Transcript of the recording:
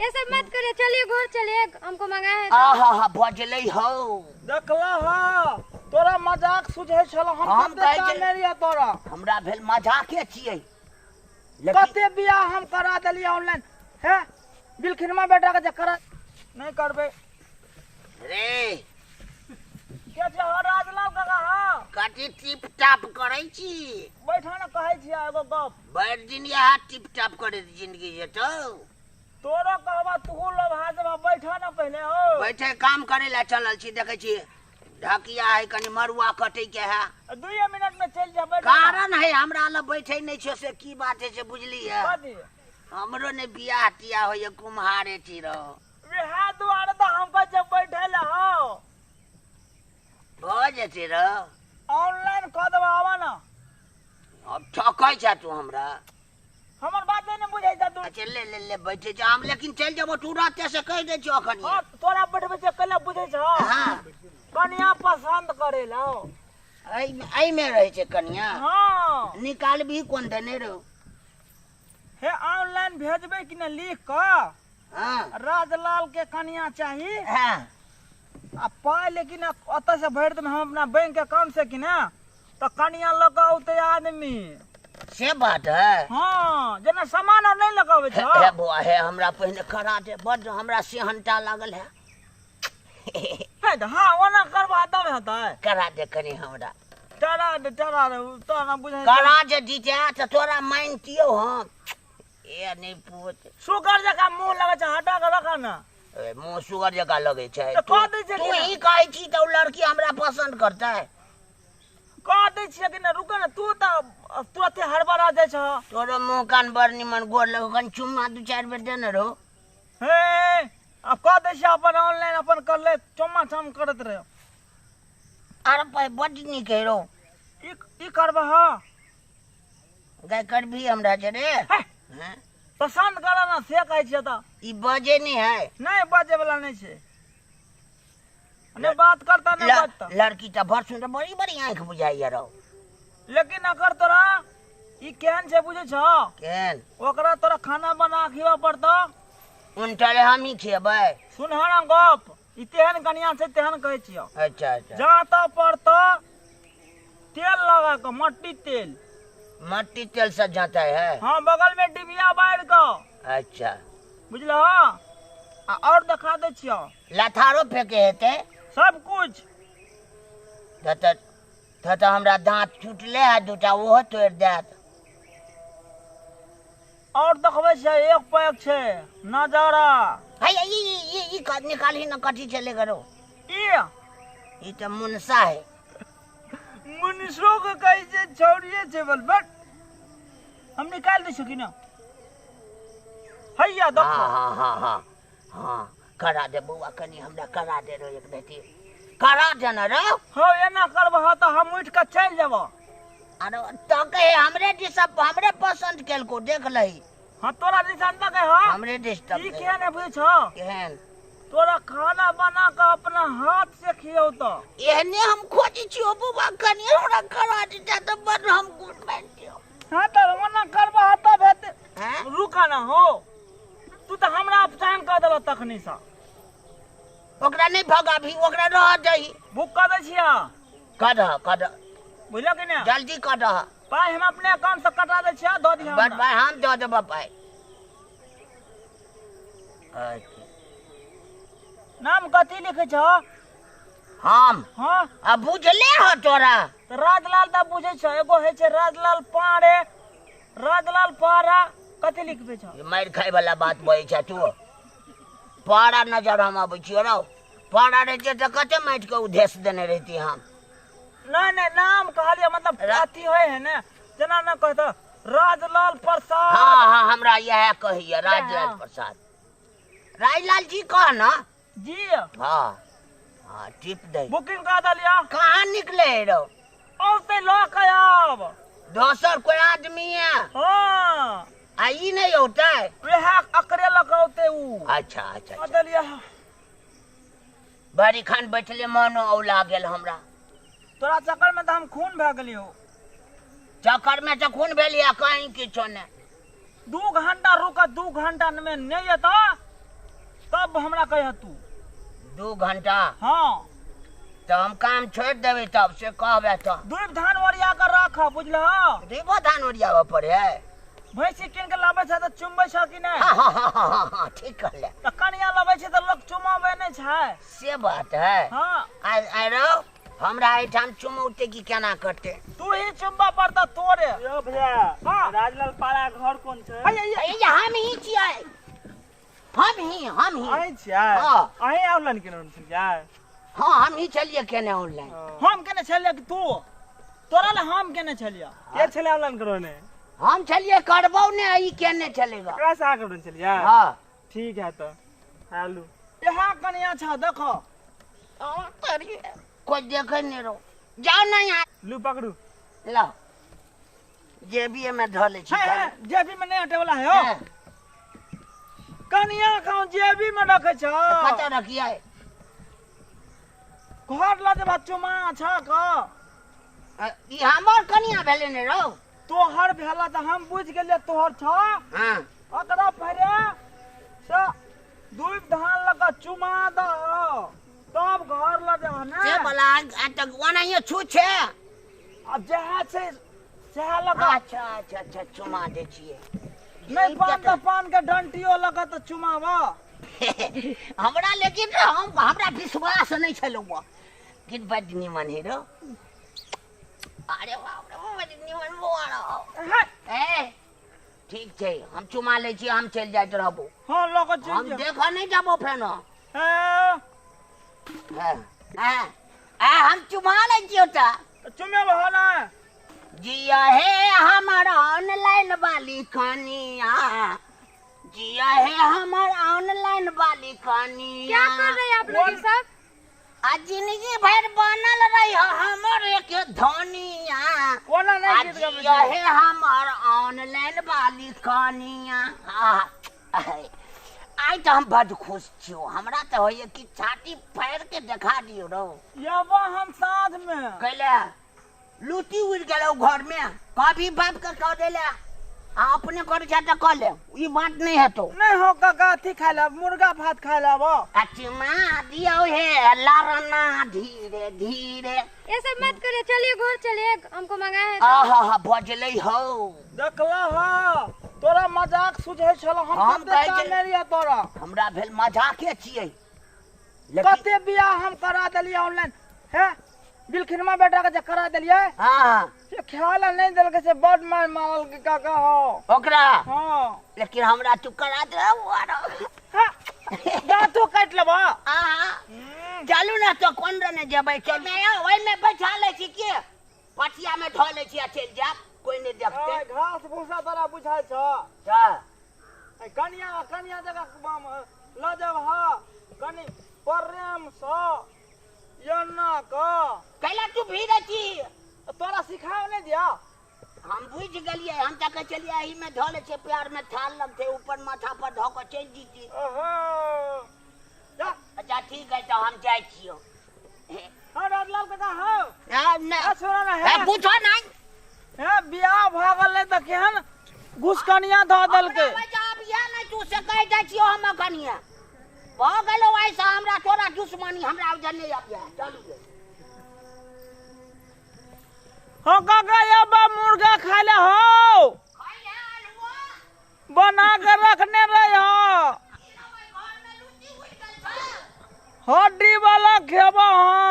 ये सब मत करिए, चलिए घर चलिए, हमको मंगाए हैं। आहा हा भजलै हौ। देखला हा, तोरा मजाक सुझै छल, हम हम कते कहै छै- चाहने रहियै तोरा। हमरा भेल मजाके छियै, लेकिन कते बियाह हम करा देलियै ऑनलाइन। हे बिलखिनमा बेटा के जे करा नहीं करबै। रे के छै हो राजलाल काका? हाँ, कथी टिप टाप करै छी? बैठा ने, कहै छियै एगो गप। भरि दिन इएह टिप टाप करैत जिंदगी जेतौ। तोरो कहबा तू लोभा जेबा, बैठा ने पहिले हो। बैठे काम करे ला चलल छी, देखै छी ढकिया है, कनी मरुआ कटै के है। 2 मिनट में चलि जा, बैठ। कारण है हमरा लग बैठे नहीं छो, से की बात है से बुझलियै? कथी? हमरो ने बियाह तियाह होइए, कुम्हारे छी रहो। वएह दुआरे तऽ हम कहै छियै बैठे लए हौ। भऽ जेतै रौ। ऑनलाइन कऽ देबऽ, आबऽ ने। अब ठकै छै तू हमरा। हमर बात नहि ने बुझै छै तू। अच्छा ले ले ले, बैठे छै हम, लेकिन चलि जेबो तुरते से कहि दै छियौ अखन। हाँ, तोरा बैठबै छै कैला बुझै छौ? हाँ। कनिया पसन्द करै लए। एहिमे रहै छै कनिया? हाँ। निकालबही कोन देने रहो? हे ऑनलाइन भेजबै कि ने लिख कऽ? हाँ। राजलाल के कनिया चाही। हाँ। आ पाइ लेकिन ओतऽ से भरि देबै हम अपना बैंक अकाउंट से कि ने, तऽ कनिया लऽ कऽ औतै आदमी। से बात है? हाँ, जेना सामान आर नहि लऽ कऽ अबै छौ। हे बौआ हे, हमरा पहिने करा दे, बड्ड हमरा सेहनता लागल है। हे तऽ हाँ, ओना करबा तब हेतै। करा दे कनी हमरा। टरा दे, टरा दे, तोरा ना बुझै। करा जे दीते तऽ तोरा मानितियौ हम। ए नहि पूछ। सुगर जकाँ मुँह लगै छै, हटा कऽ रखा ने। ए, मुँह सुगर जकाँ लगै छै। तऽ कऽ दै छै तू कि ही कहै छी तऽ ओ लड़की हमरा पसन्द करतै। कऽ दै छियै कि नहि? रुक ने, तू तऽ तुरते हड़बड़ा जाइ छह। तोरो मुँह कान बड़ निमन, गोर लगो, कनि चुम्मा 2-4 बेर देने रहो। हे आब कऽ दै छियै अपन ऑनलाइन, अपन कर ले, चुम्मा चाम करैत रह। अरे भाई बड्ड नीक है रौ। ई करबह? गाय करबही हमरा जे रे? हे। हैं? पसन्द कर ना से कहै छियै तऽ। ई बजे नहि है। नहि, बजे वाला नहि छै। नहि बात करता नहि बजता। लड़की तऽ बड़ सुन्दर, बड़ी बड़ी आँखि बुझाइया रौ। लेकिन अगर तोरा ई केहन छै बुझै छौ? केहन? ओकरा तोरा खाना बना खियाबऽ पड़तौ। उनटले हमही खियेबै। सुनह ना गप, ई तेहन कनिया छै तेहन कहै छियौ। अच्छा अच्छा। जाँतऽ पड़तौ तेल लगा कऽ, मट्टी तेल। मट्टी तेल से जाँतै है? हाँ, बगल में डिबिया बारि कऽ। अच्छा। बुझलह? आ और देखा दै छियौ। लथारो फेके हेतै? सब कुछ। तऽ हमरा दाँत टूटले है 2टा, ओहो तोड़ि देत। और देखबै छै एक पैक छै नजारा। है, ई, ई, ई, ई निकालही न, कथी छै ले करो? ई? ई तऽ मुनसा है। मुनसो के कहै छै छौड़िए छै बल, बट हम निकालि दै छियौ कि ना? हैया देखो। हाँ, हाँ, हाँ, हाँ, हाँ, करा दे बौआ, कनी हमरा करा दे रो एक बेटी। करा दे ना रो। हौ, एना करबह तऽ हम उठि कऽ चलि जेबह। अरे तो कहे हमरे दिस हमरे पसंद केलको, देख लही। हाँ, तोरा दिस अंत कहे हौ। हमरे दिस तक ई कहे। केहन है बुझै छौ? केहन? तोरा खाना बना कऽ अपना हाथ से खियौतौ। एहने हम खोजै छियौ बौआ, कनी हमरा करा देता तऽ बड़ हम गुण मानितियौ। हाँ, तऽ ओना करबह तब हेतै। हैं? रुक ना हो, तू तऽ हमरा अपसान कऽ देलह तखनी सँ। ओकरा नहि भगाबही, ओकरा रहऽ दही। बुक कऽ दै छियह। कऽ दह, कऽ दह। बुझलह कि नहि? जल्दी कऽ दह। पाइ हम अपने अकाउंट से कटा दै छियह, दऽ दिहऽ बड़ हमरा। पाइ हम दऽ देबऽ पाइ। अच्छा। नाम कथी लिखै छह? हम? हाँ। आ बुझले हो तोरा? तऽ राजलाल तऽ बुझै छह, एगो होइ छै राजलाल पाड़े, राजलाल पारा, कथी लिखबै छह? ई मारि खाय वाला बात बजै छै तू। पारा नजर हम अबै छियौ रौ। पारा रहितै तऽ कते माटि के उधेस देने रहिती हम। नहि नहि, नाम कहलियै मतलब अथी होइ है ने, जेना ने कहतऽ राजलाल प्रसाद। हाँ, हाँ, हमरा इएह कहैया राजलाल प्रसाद। राजलाल जी कह ना। जी। हाँ, हाँ, टिप दे। बुकिंग कऽ देलियै। कहाँ निकले है रौ? औते लऽ कऽ आब। दोसर कोई आदमी है? हाँ। आ ई नहीं औतै? वएह अकरे लऽ कऽ औतै ऊ। अच्छा, अच्छा, कऽ देलियै। बड़ी खान बैठले मोनो औला गेल हमरा। तोरा चक्कर में तऽ हम खून भए गेलियौ। चक्कर में तऽ खून भेलियै, कहीं किछो नहि। 2 घंटा रुक, 2 घंटा में नहि एतऽ तब हमरा कहिह तू। 2 घंटा? हाँ। तऽ हम काम छोड़ि देबै तब से कहबै तऽ। दूब धान ओरिया के राख, बुझलह? दूबो धान ओरियाबऽ पड़े है? भैंसी कीन के लाबै छै तऽ चुमबै छै कि नहि? हाँ हाँ हाँ हाँ हाँ, ठीक कहले। तऽ कनिया लबै छै तऽ लोक चुमाबै नहि छै? से बात है। हाँ। आइ रौ, हमरा एहिठाम चुमौते की केना करते? तू ही चुमबा पड़ता तोरे। यो भैया। हाँ। राजलाल पाड़ा घर कोन छै? हम ही छियै, हम ही, हम ही। अहीं छियै? हाँ। अहीं ऑनलाइन केने छलियै? हाँ, हम ही छलियै केने ऑनलाइन। हम केने छलियै कि तू? तोरा लए हम केने छलियै। के छलै ऑनलाइन करौने? हम छलियै करबौ ने, ई केने छलै ग। ककरा से अहाँ करौने छलियै? हाँ। ठीक है तऽ आलू। यहाँ कनिया छ देखो। कोई देखे नहीं रहो, जाओ ना यहाँ। लू पकड़ू। लाओ, जेबीए में धऽ लै छी। है, जेबी में नहीं हटे वाला है हो। हाँ। कनिया खाऊ जेबी में रखे छ। कतऽ रखियै? घर लऽ जेबा चुमा छ क। ई हमर कनिया भेलै ने रौ? तोहर भेला तऽ हम बुझि गेलियै तोहर छ। हाँ। ओकरा पहले से दूब धान लऽ कऽ चुमा दह तब घर लऽ जेबह ने। से बला आ तऽ ओनाहिये छू छै। आब जएह छै सएह लऽ कऽ। अच्छा अच्छा अच्छा, चुमा दै छियै। नहि पान तऽ पान के डंटियो लऽ कऽ तऽ चुमाबह। हमरा लेकिन हम हमरा विश्वास नहि छलौ, लेकिन बड निमन है रौ। अरे बाप रे, बड निमन बौआ रौ। ए ठीक छै, हम चुमा लै छी, हम चलि जाइत रहबो। हाँ, लऽ कऽ चलि हम जा। देखऽ नहि जाबो फेनो। हाँ। हाँ, हाँ, हम चुमा लै छियौ तऽ। चुमेबह ने? जिया हे हमर ऑनलाइन वाली कनिया, जिया हे हमर ऑनलाइन वाली कनिया। क्या कर रहे हैं आप लोग ये सब? आ जिंदगी भर बनल रही हमर एक धनिया। कोना आ नहि गीत गबै जिया छै? हे हमर ऑनलाइन वाली कनिया। आइ तऽ हम बड खुश छियौ, हमरा तऽ होइए कि छाती फाड़ि के देखा दियौ रौ। एबो हम साँझ में। कैले लूटी उड़ि गेलौ घर में, कभी बाप के कह देले आ अपने करै छै तऽ कह ले, ई बात नहि हेतौ। नहि हो काका, अथी खाय लेब, मुर्गा भात खाय लेब। आ चुमा दियौ हे लड़ना धीरे धीरे। ये सब मत करिए, चलिए घर चलिए, हमको मंगाए है। आहा हा, बजलै हौ। देखला हा, तोरा मजाक सुझै छल, हम हम कते कहै चाहने छलियै- रहियै तोरा। हमरा भेल मजाके छियै, लेकिन कते बियाह हम करा देलियै ऑनलाइन। हे बिलखिनमा बेटा के जे करा देलियै, हाँ, से ख्याल नहि देलकै, से बड मार मारलकै काका हो। ओकरा? हाँ। लेकिन हमरा तू करा दे। हाँ, दाँतो काटि लेबह। आहा, चलू ने तो कोन रने जेबै? चल ओहिमे बैठा लै छी के पटिया में धऽ लै छी आ चलि जायब, कोई नहि देखतै। आइ घास भूसा तोरा बुझाइ छ? तऽ आइ कनिया कनिया जगह लऽ जेबह कनि प्रेम सँ एना कऽ। कैला तू भीड़ै छी? तोरा सिखाव नहि दिया। हम बुझि गेलियै, हम तऽ कहै छलियै एहिमे धऽ लै छियै, प्यार में थाल लगतै, ऊपर माथा पर धऽ कऽ चलि जैती। ओहो जा। अच्छा ठीक है, तऽ हम जाइ छियौ। हाँ राजलाल काका हौ। आ, नहि। आ, छोड़ा ना, ए, हे। पूछो नहीं। हे बियाह भऽ गेलै तऽ केहन घुसकनिया धऽ देलकै। हमरा बजा बियाह नहि, तू से कहि दै छियौ हम कनिया भऽ गेलौ, ऐसा हमरा तोरा दुश्मनी, हमरा उधर नहि आबिया। चलू गे। हो काका, अब्बा मुर्गा खाय ले हो, बना के रखने रहे हो, हड्डी वाला खेबो हम।